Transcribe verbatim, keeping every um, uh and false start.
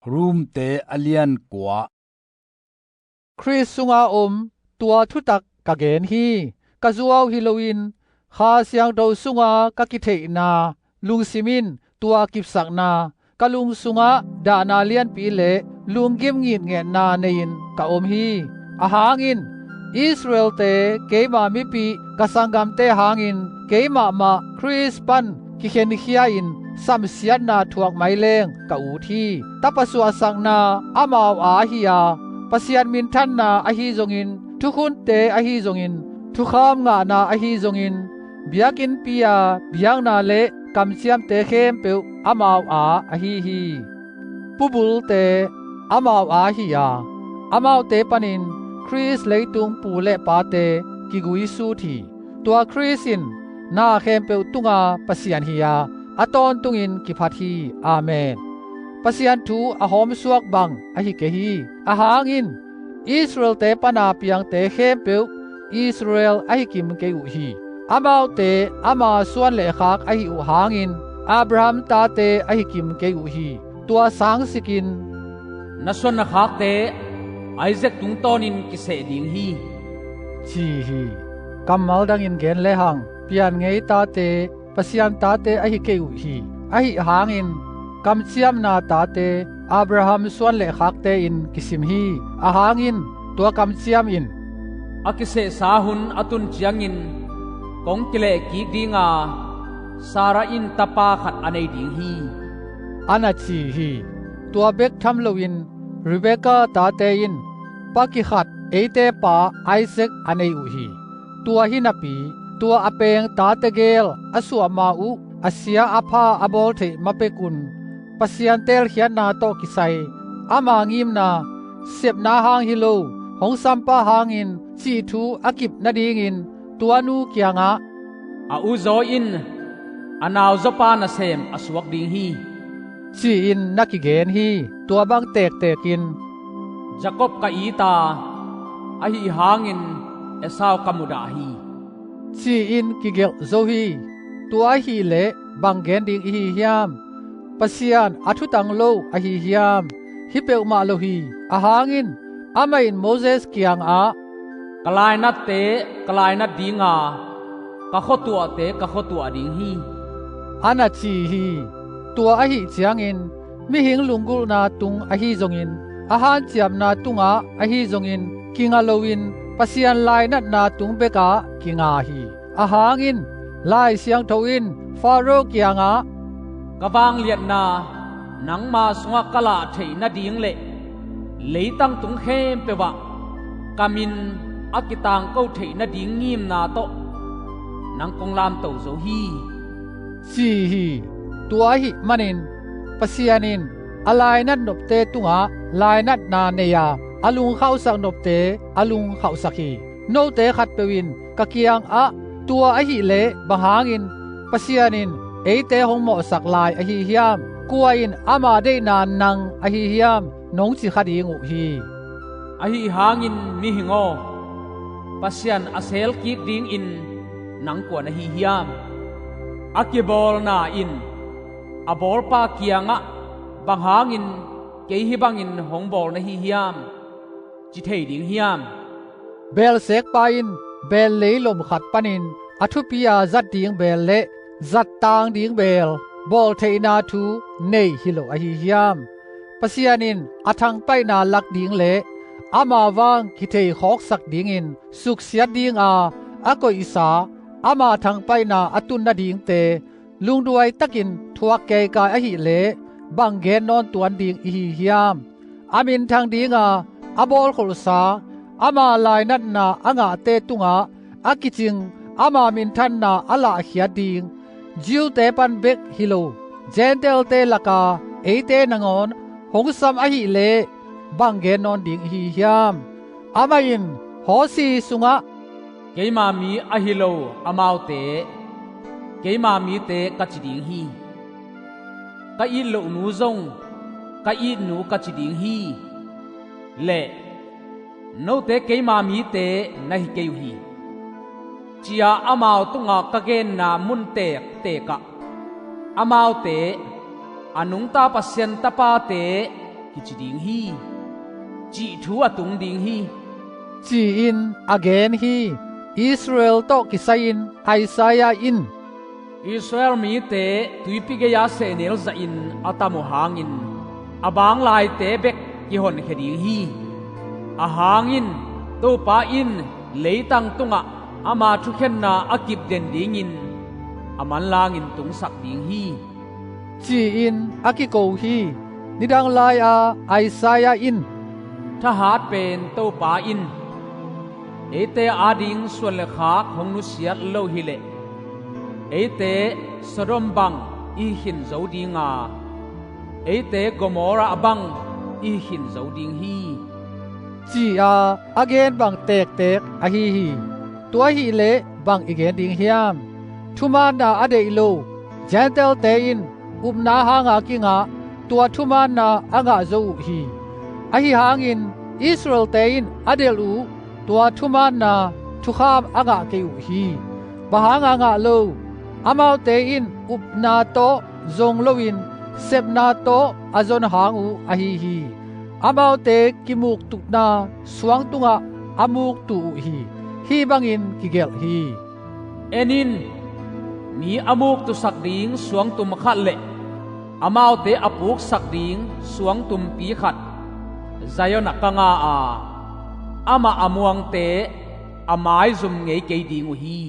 Romte a lian kua. Khrist sunga om tua thutak ka gen hi. Ka zuau hi loin Kha Siangtho sunga ka kitheihna, lungsim in tua kipsakna, ka lung sungah dahna lianpi le lunggim ngitngetna nei-in ka om hi. Ahang in Israelte, keima mipi, ka sanggamte hangin keimah mah Khrist pan kikhenkhia-in samsiatna thuak mai leng ka ut hi. Tapa suahsakna amau a ahi a, Pasian minthanna ahi zongin, thukhunte ahi zongin, thukham ngahna ahi zongin, biakinnpi-a biakna le kamciamte khempeuh amau a ahi hi. Pubulte amau a ahi a, amaute panin Khrist leitung pu le pate kiguisut hi. Tua Khrist in na khempeuh tunga Pasian hi a, a tawntungin kiphat hi. Amen. Pasian thu a hawmsuak bang ahi kei hi. Ahang in Israelte pana piangte khempeuh Israel ahi kim kei uh hi. Amaute ama suan le khak ahi uh hangin Abraham tate ahi kim kei uh hi. Tua sangsikin, "Na suan na khakte Isaac tungtawnin kiseh ding hi," ci hi. Kammal dangin gen lehang, pian ngei tate Pasian tate ahi kei uh hi. Ahi hangin kamciamna tate Abraham suan le khakte in kisim hi. Ahang in tua kamciam in, "A kisehsa hun a tun ciangin kong kilehkik dinga, Sarah in tapa khat a nei ding hi," a na ci hi. Tua bek tham loin Rebekah tate in pa kikhat, eite pa Isaac a nei uh hi. Tua hi napi, tua a peng tate gel a suahma uh a sia a pha a bawl theih ma pekun Pasian teelkhiatna tawh kisai ama ngimna, sepna hang hi lo, hong sampa hangin cih thu a kip nadingin tua nu kiangah, "A uzaw in a nauzawpa nasem a suak ding hi," ci-in na kigen hi. Tua bang tektekin, "Jacob ka it a, ahi hangin Esau ka mudah hi," ci-in kigelh zo hi. Tua ahih leh bang gen ding ihi hiam? Pasian a thutang lo ahi hiam? Hi peuhmah lo hi. Ahang in amah in Moses kiangah, "Ka lainatte ka lainat dinga, ka khuatuahte ka khuatuah ding hi," a na ci hi. Tua ahih ciangin mihing lunggulhna tung ahi zongin, a hanciamna tungah ahi zongin kinga loin Pasian lainatna tung bekah kinga hi. Ahang in Lai Siangtho in Faro kiangah, "Ka vangliatna nangma sungah ka lah theih nading le leitang tung khempeuh ah ka min a kitangko theih nading ngimna tawh nang kong lamto zo hi," ci hi. Tua ahih manin Pasian in a lainat nopte tungah lainatna nei a, a lungkhauhsak nopte a lungkhauhsak hi. Note khatpeuh in ka kiangah, "Tua ahih leh bang hangin Pasian in eite hong mawhsak lai ahi hiam? Kua in ama deihna nang ahi hiam?" nong ci kha ding uh hi. Ahi hangin mihing aw, Pasian a selkik dingin nang kua na hi hiam? A kibawlna in a bawlpa kiangah, "Bang hangin kei hih bangin hong bawl na hi hiam?" ci thei ding hiam? Beelsekpa in beel leilom khat panin a thupi-a zat ding beel le zattang ding beel bawltheihna thu nei hi lo ahi hiam? Pasian in a thangpaihna lak ding le ama vang kithei khawksak dingin suksiat dinga a koihsa ama thangpaihna a tun nadingte lungduai takin thuak keikai ahih leh bang gen nawn tuan ding ihi hiam? A minthang dinga a bawlkholhsa ama lainatna a ngahte tungah a kicing ama minthanna a lahkhiat ding Jew-te pan bek hi lo, Gentile-te laka eite nangawn hong sam ahih leh bang gen nawn ding ihi hiam? Amah in Hosea sungah, "Keima mi ahi lo amaute keima mite ka ci ding hi. Ka it lohnu zong ka itnu ka ci ding hi," le, "Note keima mite na hi kei uh hi," ci-a amau tungah ka genna mun tektek ah amaute a nungta Pasian tapate kici ding hi, cih thu a tung ding hi, ci-in a gen hi. Israel tawh kisai-in Isaiah in, Israel mite tuipi gei-a sehnel zahin a tam uh hangin a banglaite bek kihonkhia ding hi. Ahang in Topa in leitang tungah ama thukhenna a kipden dingin a manlangin tungsak ding hi, ci-in a kiko hi. Nidang lai-a Isaiah in, Thahat pen Topa in eite ading suan le khak hong nusiat lo hileh, eite Sodom bang i hi khin zo dinga, eite Gomorrah bang i hi khin zo ding hi, ci-a a gen bang tektek ahi hi. Tua hileh bang i gen ding hiam? Thumaanna a deih lo Gentile-te in upna hanga kingah tua thumaanna a ngah zo uh hi. Ahi hangin Israel-te in a delh uh tua thumaanna thukham a ngah kei uh hi. Bang hanga ngah lo? Amaute in upna tawh zong loin sepna tawh a zon hang uh ahi hi. Amaute kimuktukna suang tungah a muktuh uh hi. Hih bangin kigelh hi. En in, mi a muktusak ding suangtum khat le amaute a puksak ding suangtumpi khat Zion ah ka nga a, amah a muangte a maizum ngei kei ding uh hi.